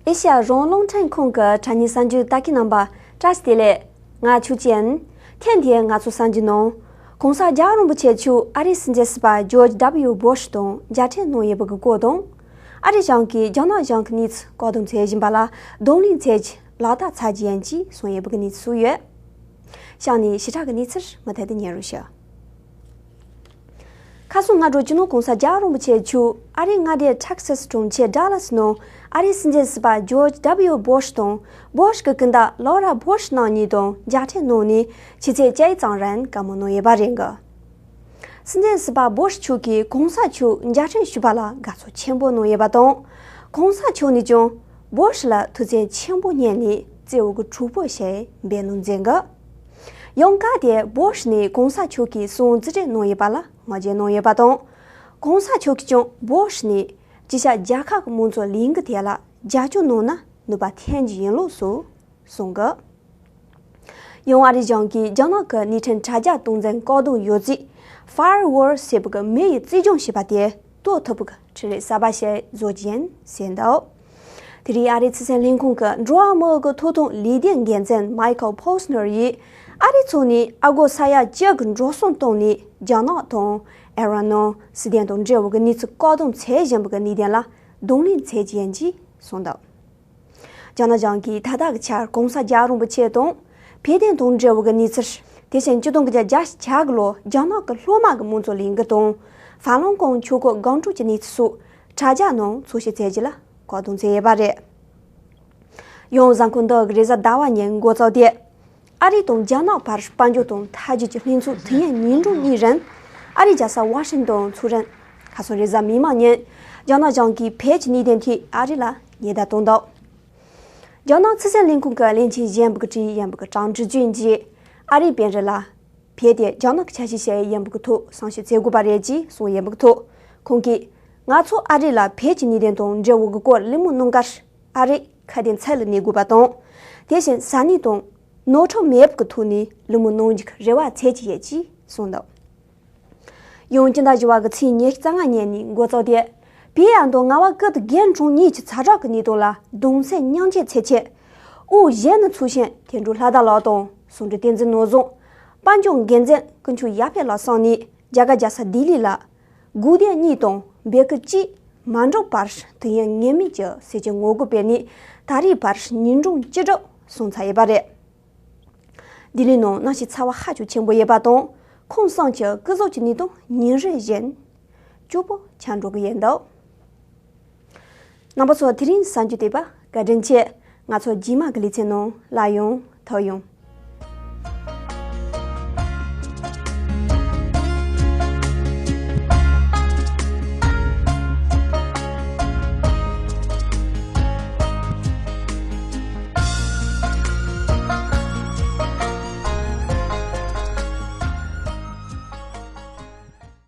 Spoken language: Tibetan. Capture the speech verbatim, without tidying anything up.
ཨེ་ཤ་ཡ་རང་དབང་རླུང་འཕྲིན་ཁང་གི་དྲ་བརྙན་གསར་འགྱུར་ལྟ་མཁན་རྣམ་པ་བཀྲ་ཤིས་བདེ་ལེགས། ང་ཆུ་ཅན། ཐེངས་འདིའི་ང་ཚོ་གསར་འགྱུར་ནང་། གོང་ས་རྒྱལ་བ་རིན་པོ་ཆེ་མཆོག་ཨ་རིའི་སྲིད་འཛིན་ཟུར་པ་ཇོརྗ་ཌབ་ལིའུ་བྷུ་ཤ་དང་མཇལ་འཕྲད་གནང་ཡོད་པ་གི་སྐོར་དང་། ཨ་རི་གཞུང་གིས་རྒྱ་ནག་གཞུང་གི་གནས་ཚུལ་བཀག་སྡོམ་བྱེད་བཞིན་པ་ལ་གདོང་ལེན་བྱེད་ཀྱི་ལག་བསྟར་ཚར་གྱི་ཡིན་ཅེས་གསུངས་ཡོད་པ་གི་གནས་ཚུལ་སོགས་ཡོད། གཤམ་ནས་ཞིབ་ཕྲ་གི་གནས་ཚུལ་མུ་མཐུད་དུ་ཉན་རོགས་ཞུ། ཁ་སང་སྔ་དྲོ་སྤྱི་ནོར་གོང་ས་རྒྱལ་བ་རིན་པོ་ཆེ་མཆོག་ཨ་རིའི་མངའ་སྡེ་ཊེག་སཱ་སི་གྲོང་ཁྱེར་ཌ་ལཱ་སི་ནང་ཨ་རིའི་སྲིད་འཛིན་ཟུར་པ་ཇོརྗ་ཌབ་ལིའུ་བྷུ་ཤ་དང་བྷུ་ཤ་གི་སྐུ་ཟླ་ལོ་ར་བྷུ་ཤ་རྣམ་གཉིས་དང་མཇལ་འཕྲད་གནང་ནས་ཕྱི་ཚེས་བཅུ་ཙམ་རིང་བཀའ་མོལ་གནང་ཡོད་པ་རེད་འདུག་སྲིད་འཛིན་ཟུར་པ་བྷུ་ཤ་མཆོག་གིས་གོང་ས་མཆོག་མཇལ་འཕྲད་ཞུས་པ་ལ་དགའ་ཚོར་ཆེན་པོ་གནང་ཡོད་པ་དང་། གོང་ས་མཆོག་ནས་ཀྱང་བྷུ་ཤ་ལ་ཐུགས་བརྩེ་ཆེན་པོ་སྙེད་ནས་བརྩེ་བའི་གི་གྲོགས་པོ་ཞེས་འབོད་གནང་མཛད་འདུག་ཡང་སྐབས་དེར་བྷུ་ཤ་ནས་གོང་ས་མཆོག་གི་གསུང་རྩིས་སྤྲོད་གནང་ཡོད་པ་ལ་ངོ་སྤྲོད་གནང་ཡོད་པ་དང་། གོང་ས་མཆོག་གིས་ཀྱང་བྷུ་ཤ་ནས་ཅི་བྱ་རྒྱལ་ཁབ་ཀྱི་དམངས་གཙོ་ལས་འགུལ་དེ་ལ་རྒྱབ་སྐྱོར་གནང་ན་ནུས་པ་ཐོན་གྱི་ཡིན་ལུགས་སུ་གསུངས་འདུག་ཡང་ཨ་རིའི་གཞུང་གིས་རྒྱ་ནག་གི་ནུས་ཁྲིམས་དྲ་རྒྱ་སྟངས་འཛིན་བཀག་སྡོམ་ཡོད་ཚད་Firewall ཟེར་བའི་གི་མི་ཡི་རྩིས་སྦྱོང་བྱས་པ་དེ་གཏོར་ཐུབ་པའི་གི་འཕྲིན་ལས་གསར་པ་ཞིག་བཟོ་རྒྱུ་ཡིན་ཟེར་འདུག་དེ་རིང་ཨ་རིའི་ཚེ་སྲིང་ལས་ཁུངས་ཀྱི་འགྲོ་བ་མིའི་གི་ཐོབ་ཐང་ལས་དོན་འགན་འཛིན་མའི་ཁལ་ཕོ་སི་ནར་ཡིས་ཨ་རིའི་ཕྱོགས་ནས་ཨ་སྒོར་ས་ཡ་བཅུ་གི་འགྲོ་སོང་བཏང་ནས་རྒྱ་ནག་དང་ཨི་རན་ནང་སྲིད་དོན་དང་འབྲེལ་བའི་གི་གནས་ཚུལ་བཀག་སྡོམ་བྱེད་བཞིན་པའི་གི་གནད་དོན་ལ་གདོང་ལེན་བྱེད་ཀྱི་ཡིན་ཅེས་གསུངས་འདུག་རྒྱ་ནག་གཞུང་གིས་ད་ལྟ་གི་ཆར་གོང་ས་རྒྱལ་བ་རིན་པོ་ཆེ་དང་བོད་དོན་དང་འབྲེལ་བའི་གནས་ཚུལ། དེ་བཞིན་ཆིག་སྟོང་དགུ་བརྒྱ་བརྒྱད་ཅུ་གྱ་དགུ་ལོ་རྒྱ་ནག་གི་སློབ་མ་གི་དམངས་གཙོ་ལས་འགུལ་དང་ཧྥ་ལུན་ཀོང་ཆོས་འཁོར་སྒང་དྲུག་གི་གནས་ཚུལ་སོགས་དྲ་རྒྱ་ནང་འཚོལ་ཞིབ་བྱེད་རྒྱུ་ལ་བཀག་སྡོམ་བྱས་ཡོད་པ་རེད། ཡང་གཟའ་འཁོར་འདི་གི་རེས་གཟའ་ཟླ་བ་ཉིན་འགོ་བཙུགས་ཏེ། ཨ་རི་དང་རྒྱ་ནག་བར་དཔལ་འབྱོར་དང་མཐའ་དབུས་ཀྱི་ལྷན་ཚོགས་དུས་ཡུན་ཉིན་གྲངས་གཉིས་རིང་ཨ་རིའི་རྒྱལ་ས་ཝ་ཤིང་ཏོན་ཚོགས་རིང་། ཁ་སང་རེས་གཟའ་མིག་དམར་ཉིན་རྒྱ་ནག་གཞུང་གིས་བོད་ཀྱི་གནད་དོན་ཐད་ཨ་རི་ལ་ཉེན་བརྡ་བཏང་འདུག་རྒྱ་ནག་ཕྱི་སྲིད་ལས་ཁུངས་ཀྱི་བློན་ཆེན་གཞོན་པ་གི་གྲས་ཡིན་པ་གི་ཀྲང་ཀྲི་ཅུན་གྱིས་ཨ་རིའི་དཔོན་རིགས་ལ། བོད་དེ་རྒྱ་ནག་གི་ཆ་ཤས་ཤིག་ཡིན་པ་གི་ཐོག་བསམ་ཤེས་བྱེད་དགོས་པ་རེད་ཅེས་གསུངས་ཡོད་པ་གི་ཐོག་ཁོང་གིས། ང་ཚོ་ཨ་རི་ལ་བོད་ཀྱི་གནད་དོན་དང་འབྲེལ་བའི་གི་སྐོར་གླེང་མོལ་གནང་སྐབས་ཨ་རི་ཁ་གཏད་ཚད་ལ་གནས་དགོས་པ་དང་། དེ་བཞིན་ས་གནས་དང་ནོར་འཁྲུལ་མེད་པ་གི་ཐོག་ནས་གླེང་མོལ་གནང་རྒྱུ་གི་རེ་བ་བྱེད་ཀྱི་ཡོད་ཅེས་གསུངས་འདུག་ཡང་སྤྱི་ཟླ་བཞི་པ་གི་ཚེས་ཉི་ཤུ་རྩ་ལྔ་ཉིན་ནས་འགོ་བཙུགས་ཏེ། བོད་ཡ་མདོ་རྔ་བ་ཀིརྟི་དགེ་འཕྲུག་གཉིས་ཀྱི་ཚ་དྲག་གི་གནད་དོན་ལ་གདུང་སེམས་མཉམ་སྐྱེད་བྱེད་ཆེད། དབུ་བཞི་ནས་ཚོགས་ཆེན་དོན་གྲུབ་ལྷ་དར་ལགས་དང་ཟུང་དྲུང་བསྟན་འཛིན་ནོར་བཟང་། དཔལ་འབྱོར་འགན་འཛིན་ཀུན་མཆོག་ཡར་འཕེལ་ལགས་གསུམ་ནས་རྒྱ་གར་རྒྱལ་ས་ལྡི་ལི་ལ། སྒུག་སྡེ་གཉིས་དང་སྦེལ་ཀོབ་གཅིག་མ་འགྲུབ་བར་དུས་ཡུན་ངེས་མེད་ཀྱི་ཟས་བཅད་ངོ་རྒོལ་སྤེལ་ནས་ད་རེས་བར་ཉིན་གྲངས་བཅུ་དྲུག་སོང་ཚར་ཡོད་པ་རེད། ལྡི་ལི་ནང་གནམ་གཤིས་ཚ་བ་ཧ་ཅང་ཆེན་པོ་ཡོད་པ་དང་ཁོང་གསུམ་གྱི་སྐུ་གཟུགས་ཀྱི་གནས་སྟངས་ཉིན་རེ་བཞིན་སྐྱོ་པོ་ཆགས་འགྲོ་གི་ཡོད་འདུག་རྣམ་པ་ཚོ་དེ་རིང་གསར་འགྱུར་དེ་བར་བཀའ་དྲིན་ཆེ། ང་ཚོ་རྗེས་མ་གི་ལེ་ཚན་ནང་སླར་ཡང་ཐུག་ཡོང་།